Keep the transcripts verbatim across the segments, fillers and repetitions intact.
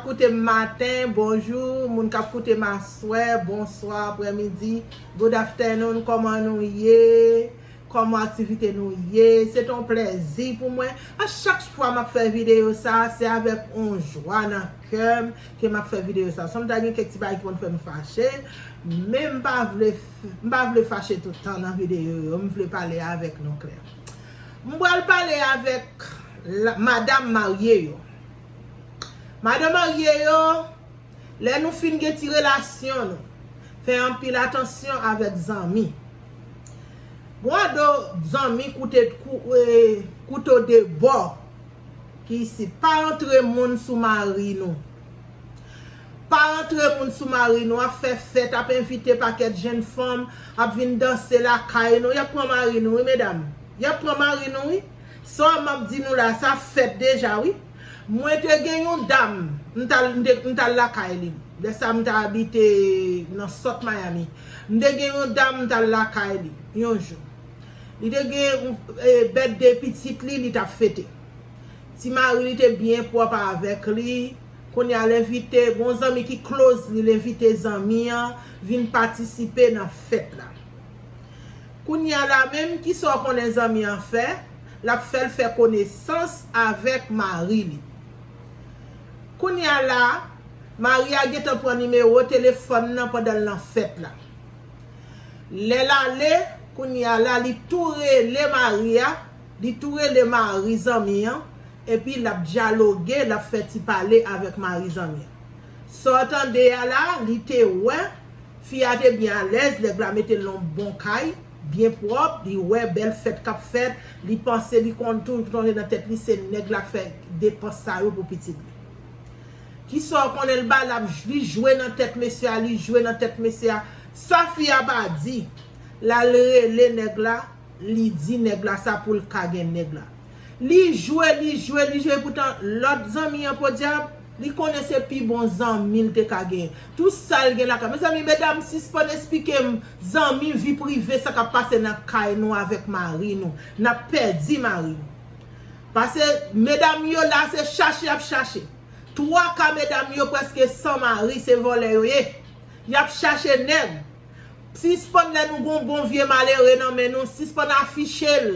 Koute m maten, bonjou. Moun k ap koute m aswè, bonswa, aprèmidi, good afternoon, kòman nou ye? Kòman aktivite nou ye? Se te yon plèzi pou mwen. A chak fwa m ap fè videyo sa, se avèk yon jwa nan kè m ke m ap fè videyo sa. Sanm ta gen kèk ti bagay ki konn fè m fache, men m pa vle, m pa vle fache tout tan nan videyo yo. M vle pale avèk nou klè. M pral pale avèk la, madanm marye yo. Madanm marye yo, lè nou fin gen ti relasyon nou, fè anpil atansyon avèk zanmi. Gwado zanmi koute, kou, e, kouto de bò ki isit. Pa antre moun sou mari nou. Pa antre moun sou mari nou, ap fè fèt, ap envite pakèt jenn fanm, ap vin danse lakay nou. Y ap pran mari nou, wi, medam. Y ap pran mari nou, wi. Sa m ap di nou la, sa fèt deja, wi. Mwen te gen yon dam, m t al, m te, m t al lakay li. Lè sa, m t abite nan South Miami. M te gen yon dam, m t al lakay li, yon jou. Li te gen, e, birthday pitit li, li t ap fete. Ti mari li te byen pwòp avèk li. Kounye a, l envite, gon zanmi ki close li, l envite zanmi an vin patisipe nan fèt la. Kounye a la menm, kisa w konnen zanmi an fè? L ap fè l fè konesans avèk mari li. Kounye a la, mari a gentan pran nimewo telefòn nan pandan l nan fèt la. Lè l ale, kounye a la, li tou rele mari a, li tou rele mari zanmi an, epi l ap dyaloge, l ap fè ti pale avèk mari zanmi an. Sa w tande a la, li te wè, fi a te byen alèz, nèg la mete l nan yon bon kay, byen pwòp, li wè bèl fèt k ap fèt, li panse li konn tou, li sonje nan tèt li, se nèg la k fè depans sa yo pou pitit li. Kisa w konnen l ba, l ap, li jwe nan tèt mesye a, li jwe nan tèt mesye a. Sa fi a pa di, l al rele nèg la, li di nèg la sa pou l ka gen nèg la. Li jwe, li jwe, li jwe, poutan lòt zanmi an, podyab, li konnen se pi bon zanmi l te ka genyen. Tout sa l gen lakay. Mezanmi, medam, sispann esplike m zanmi, vi prive, sa k ap pase nan kay nou avèk mari nou. N ap pèdi mari nou. Paske medam yo la, se chache y ap chache. Twa ka medam yo prèske san mari, se vòlè yo ye. Y ap chache nèg. Sispann, lè nou gon bon vye malere nan men nou, sispann afiche l.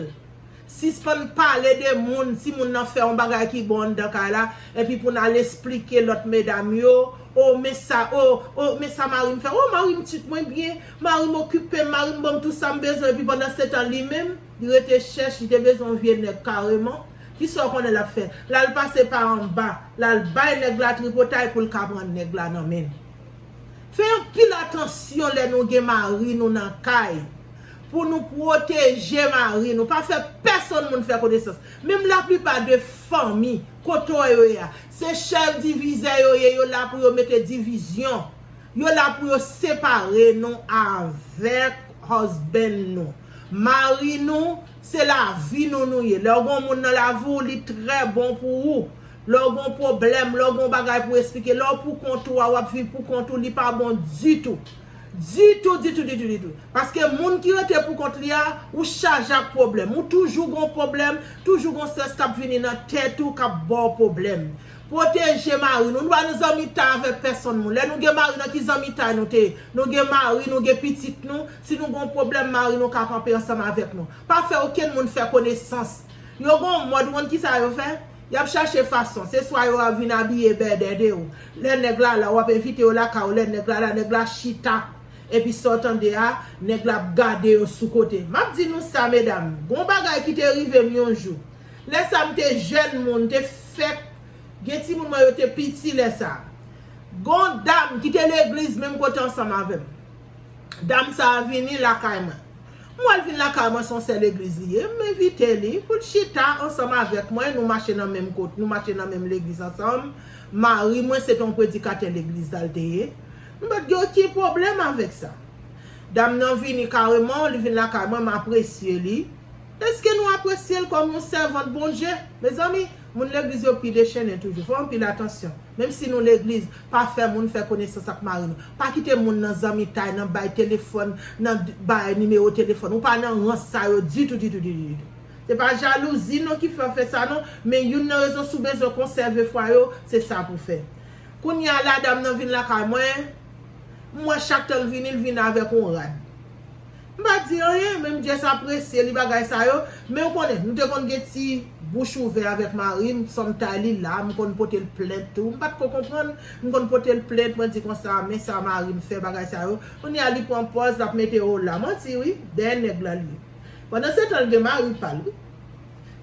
Sispann pale de moun, si moun nan fè yon bagay ki bon anndan kay la, epi pou n al esplike lòt medam yo, o, men sa, o, o, men sa mari m fè, o, mari m treat mwen byen, mari m okipe m, mari m ban m tout sa m bezwen, epi pandan se tan li menm, li rete chèch, li te bezwen yon vye nèg kareman. Kisa w konnen l ap fè? L al pase pa anba, l al bay nèg la tripotay pou l ka pran nèg la nan men l. Fè anpil atansyon lè nou gen mari nou nan kay. Pou nou pwoteje mari nou. Pa fè pèsonn moun fè konesans. Menm laplipa de fanmi, kote w yo ye a, se chèf divizè yo ye, yo la pou yo mete divizyon. Yo la pou yo separe nou avèk husband nou. Mari nou, se lavi nou nou ye. Lè w gon moun nan lavi w, li trè bon pou ou. Lè w gon pwoblèm, lè w gon bagay pou eksplike, lè w pou kont ou a, w ap viv pou kont ou, li pa bon ditou. Ditou, ditou, ditou, ditou. Paske moun ki rete pou kont li a, ou chaje ak pwoblèm. Ou toujou gon pwoblèm, toujou gon strès k ap vini nan tèt ou, k ap ba w pwoblèm. Pwoteje mari nou. Nou pa nan zanmitay avèk pèsonn moun. Lè nou gen mari, nan ki zanmitay nou te ye? Nou gen mari, nou gen pitit nou. Si nou gon pwoblèm, mari nou ka kanpe ansanm avèk nou. Pa fè okenn moun fè konesans. Yo gon mòd, ou konn kisa yo fè? Y ap chache fason. Se swa yo ap vin abiye bèdè de ou. Lè nèg la la, w ap envite yo lakay ou. Lè nèg la la, nèg la chita. Epi sa w tande a, nèg la ap gade yo sou kote. M ap di nou sa, medam. Gon bagay ki te rive m yon jou. Lè sa m te jèn moun, m te fèk gen timoun mwen yo te piti lè sa. Gon dam ki te legliz menm kote ansanm avè m. Dam sa a vini lakay mwen. M wè l vin lakay mwen, se yon sè legliz li ye. M envite li pou l chita ansanm avèk mwen. Nou mache nan menm kot, nou mache nan menm legliz ansanm. Mari mwen se te yon predikatè legliz la l te ye. M pa t gen okenn pwoblèm avèk sa. Dam nan vini kareman, li vin lakay mwen, m apresye li. Èske nou apresye l kòm yon sèvant Bondye? Mezanmi, moun legliz yo pi dechennen toujou. Fè anpil atansyon. Menm si nou legliz, pa fè moun fè konesans ak mari nou. Pa kite moun nan zanmitay, nan bay telefòn, nan d-, bay nimewo telefòn. Ou pa nan rans sa yo ditou, ditou, ditou, ditou. Se pa jalouzi non ki fè w fè sa non, men youn nan rezon si w bezwen konsève fwa yo, se sa pou fè. Kounye a la, dam nan vin lakay mwen, m wè chak tan l vini, l vin avèk yon rad. M pa di anyen, men m just apresye li bagay sa yo. Men w konnen, nou te konn gen ti bouch ouvè avèk mari m, sòm tay li la, m konn pote l plent tou. M pa t ko konprann, m konn pote l plent, mwen di konsa, men sa mari m fè bagay sa yo. Kounye a li pran pòz, l ap mete o la. Manti wi, dèyè nèg la l ye. Pandan se tan l gen mari pa l wi.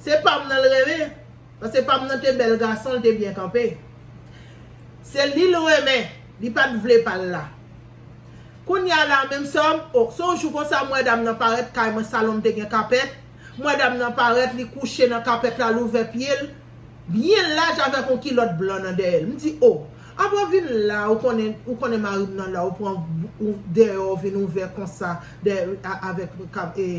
Se pa m nan l renmen. Paske pa m nan te bèl gason, l te byen kanpe. Se li l renmen, li pa t vle pa l la. Kounye a la, menm sè m, o, se yon jou konsa, m wè dam nan parèt kay mwen, salon m te gen kapèt. M wè dam nan parèt, li kouche nan kapèt la, l ouvè pye l. Byen laj avèk yon kilòt blan nan dèyè l. M di, o, apre w vin la, ou konnen, ou konnen mari m nan la, ou pran, ou dèyè w vin ouvè konsa, dèyè, a, avèk, e,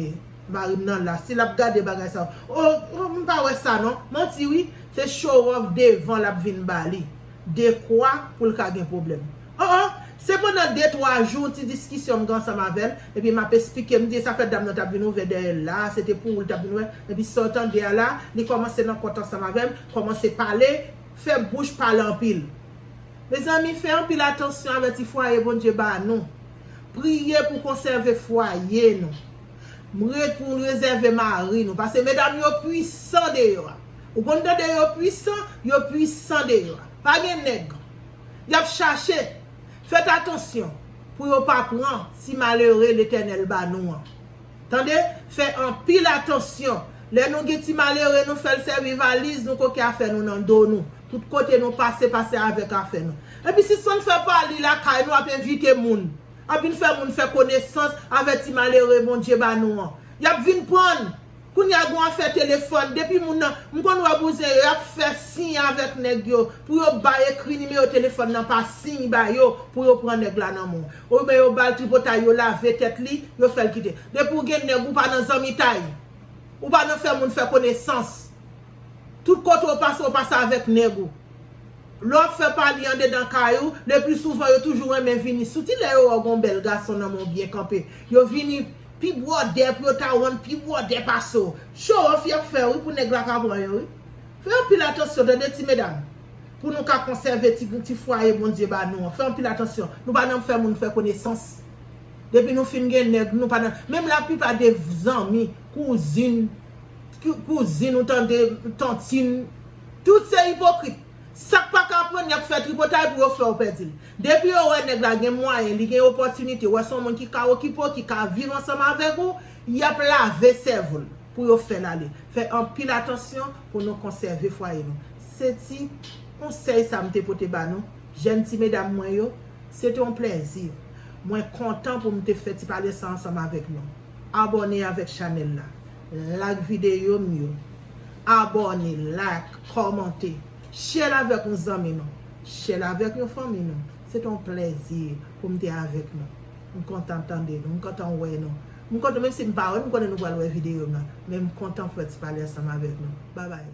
mari m nan la, si l ap gade bagay sa yo. O, o, m pa wè sa non. Manti wi, se show off devan l ap vin ba li. Dekwa pou l ka gen pwoblèm. O, o, se pandan de, twa jou, ti diskisyon m gen ansanm avè l, epi m ap esplike, m di, sa fè dam nan t ap vin ouvè dèyè l la, se te pou ou l t ap vin ouvè, epi sa w tande a la, li kòmanse nan kont ansanm avè m, kòmanse pale, fè bouch pale anpil. Mezanmi, fè anpil atansyon avè ti fwaye Bondye ba nou. Priye pou konsève fwaye nou. Priye pou rezève mari nou. Paske medam yo pwisan deyò a. Ou konn tande yo pwisan, yo pwisan deyò a. Pa gen nèg. Y ap chache. Fèt atansyon pou yo pa pran ti malere Letènèl ba nou an. Tande, fè anpil atansyon. Lè nou gen ti malere, nou fè l sèvi valiz, nou koke afè nou nan do nou. Tout kote nou pase, pase avèk afè nou. Epi sispann fè pale lakay nou ap envite moun. Ap vin fè moun fè konesans avè ti malere Bondye ba nou an. Y ap vin pran. Kounye a gon afè telefòn. Depi moun nan, m konn wè bouzen yo, y ap fè siy avèk nèg yo pou yo bay ekri nimewo telefòn nan pa siy ba yo pou yo pran nèg la nan men w. Oubyen yo ba l tripotay, yo lave tèt li, yo fè l kite. Depi w gen nèg, ou pa nan zanmitay. Ou pa nan fè moun fè konesans. Tout kote w pase, w pase avèk nèg ou. Lè w ap fè pale andedan kay ou, le pli souvan yo toujou renmen vini. Sitou lè yo wè w gon bèl gason nan men w byen kanpe. Yo vini pi bwòdè pou yo ta rann pi bwòdè pase w. Show off y ap fè wi pou nèg la ka pran yo wi. Fè anpil atansyon tande ti medam. Pou nou ka konsève ti, ti fwaye Bondye ba nou an. Fè anpil atansyon. Nou pa nan fè moun fè konesans. Depi nou fin gen nèg, nou pa nan. Menm laplipa de zanmi, kouzin, kou- kouzin, ou tande, tantin, tout se ipokrit. Sa k pa ka pran, y ap fè tripotay pou yo fè w pèdi l. Depi yo wè nèg la gen mwayen, li gen opòtinite, wè se yon moun ki ka okipe w, ki ka viv ansanm avèk ou, y ap lave sèvo l pou yo fè l ale. Fè anpil atansyon pou nou konsève fwaye nou. Se ti konsèy sa m te pote ba nou, jèn ti medam mwen yo, se te yon plèzi. Mwen kontan pou m te fè ti pale sa ansanm avèk nou. Abòne avèk chanèl la. Like videyo m yo. Abòne, like, kòmante. Share l avèk yon zanmi nou. Share l avèk yon fanmi nou. Se te yon plèzi pou m te avèk nou. M kontan tande nou. M kontan wè nou. M kontan, menm si m pa wè nou, m konnen nou pral wè videyo m nan. Men m kontan fè ti pale ansanm avèk nou. Babay.